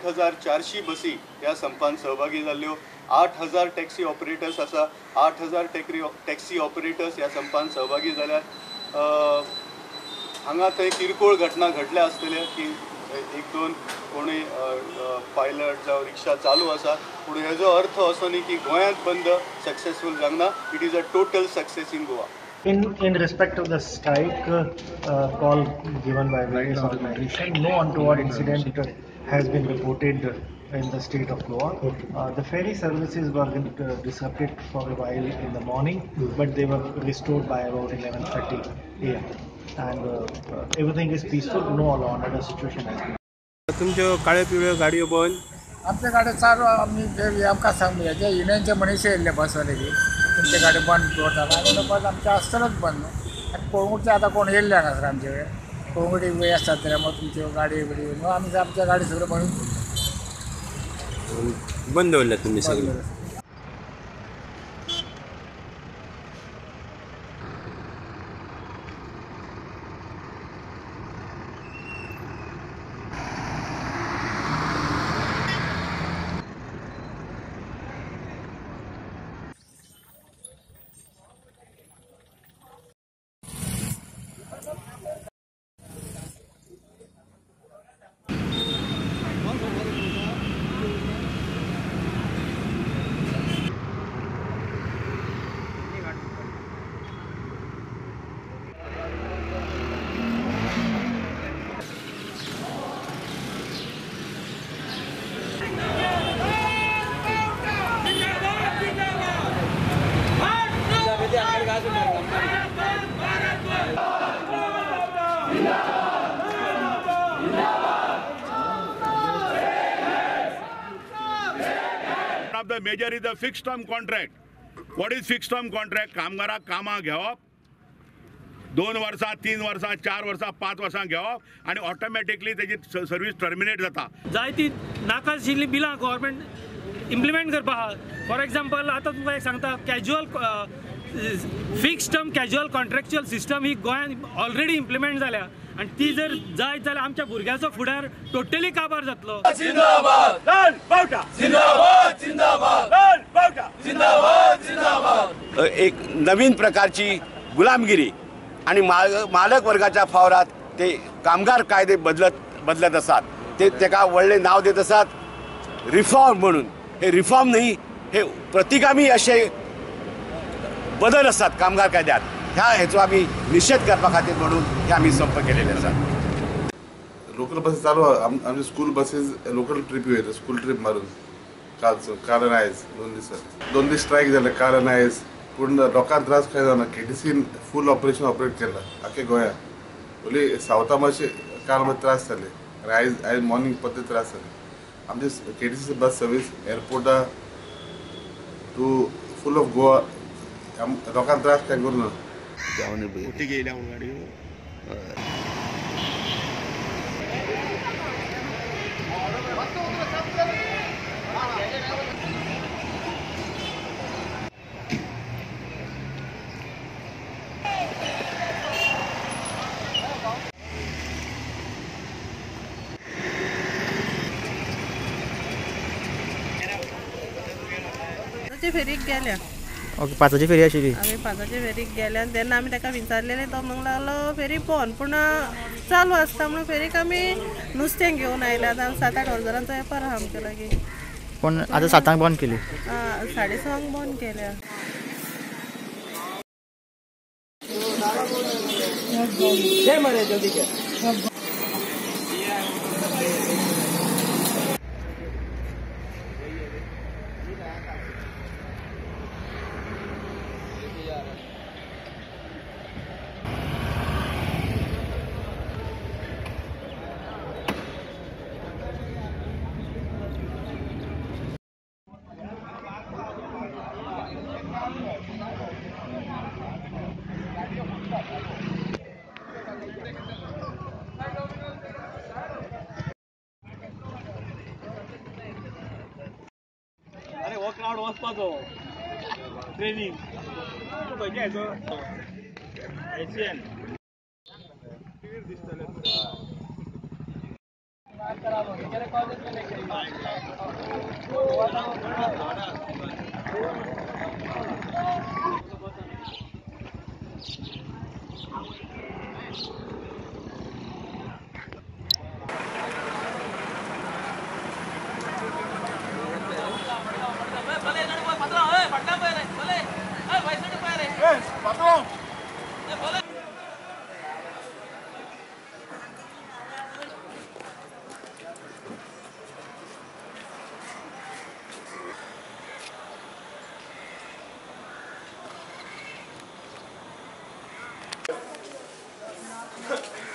1400 बसी ह्या संपान सहभागी जाल्ल्यो। 8000 टॅक्सी ऑपरेटर्स आसा, 8000 टॅक्सी ऑपरेटर्स ह्या संपान सहभागी जाल्यात। हांगा थंय किरकोळ घटना घडल्या आसतल्यो की एक दोन कोणूय पायलट जावं रिक्षा चालू आसा, पूण हेजो अर्थ असो न्ही की गोंयांत बंद सक्सेसफूल जावंक ना। It is a total success in Goa. In respect of the strike call given by various organizations, no untoward incident has been reported in the state of Goa. The ferry services were disrupted for a while in the morning, but they were restored by about 11:30 a.m. and everything is peaceful. No law and order situation has been. तुमच्यो काळे पिवळ्यो गाडयो बंद? आमच्या गाडी चालू, आमी आमकां सांग जे युनियनचे मनीस येयल्ले बसवाले की तुमचे गाडी बंद दवरताले आनी बस आमचें आसतलेच बंद न्हू। आनी कळंगूटचे आतां कोण येयल्ले हांगासर आमचे कडेन कळंगूटी वेळ आसतात जाल्यार तुमच्यो गाडी बिडी म्हणून आमी आमच्या गाडी सगळ्यो बंद बंद दवरल्या तुमी सगळ्यो। Of the major is the fixed term contract. What is fixed term contract? कामगाराक कामां घेवप, 2 वर्सां 3 वर्सां 4 वर्सां 5 वर्सां घेवप आनी ऑटोमॅटिकली तेजी सर्वीस टर्मिनेट जाता। जायती नाका आशिल्लीं बिलां गव्हर्मेंट इम्प्लिमेंट करपा आहा। फॉर एग्जाम्पल आतां तुमकां एक सांगता, casual fixed term casual contractual system ही गोंयांत ऑलरेडी इम्प्लिमेंट जाल्या आनी ती जर जायत जाल्यार आमच्या भुरग्याचो फुडार टोटली काबार जातलो। जिंदाबाद लाल बावटा, जिंदाबाद जिंदाबाद लाल बावटा, जिंदाबाद जिंदाबाद। एक नवीन प्रकारची गुलामगिरी आणि मालक वर्गाच्या फावरात ते कामगार कायदे बदलत आसात। ते तेका व्हडलें नांव देत आसात रिफॉर्म म्हणून। हे रिफॉर्म न्ही, हे प्रतिगामी अशे बदल आसात कामगार कायद्यात। ह्या हेचो आमी निशेध करपा खातीर म्हणून हे आमी संप केलेले आसात। लोकल बसेस चालू, आमचे स्कूल बसेस लोकल ट्रिप येतात, स्कूल ट्रिप मारून कालचो काल आनी आयज 2 दीस 2 दीस स्ट्रायक जाले काल आनी आयज। पूण लोकांक त्रास कांय जावना। केटीसीन फूल ऑपरेशन ऑपरेट केलां आख्खे गोंयांत। ओली सावथा मातशे काल मातशे त्रास जाले आनी आयज मॉर्निंग परते त्रास जाले। आमचे केटीसी बस सर्वीस एअरपोर्टा टू फूल ऑफ गोवा लोकांक त्रास कांय करूं ना। फेरीक गेल्या। ओके, 5ची फेरी आशिल्ली। आमी 5ची फेरीक गेल्या तेन्ना आमी ताका विचारलेलें, तो म्हणूंक लागलो फेरी बंद, पूण चालू आसता म्हणून फेरीक आमी नुस्तें घेवन आयल्या। आतां 7-8 हजारांचो वेपार आहा आमचे लागीं। पूण आतां 7 बंद केली? 6:30 बंद केल्या। क्रावड वचपाचो ट्रेनीन खंयच्या हेचो एशियन दिसतले। Huh.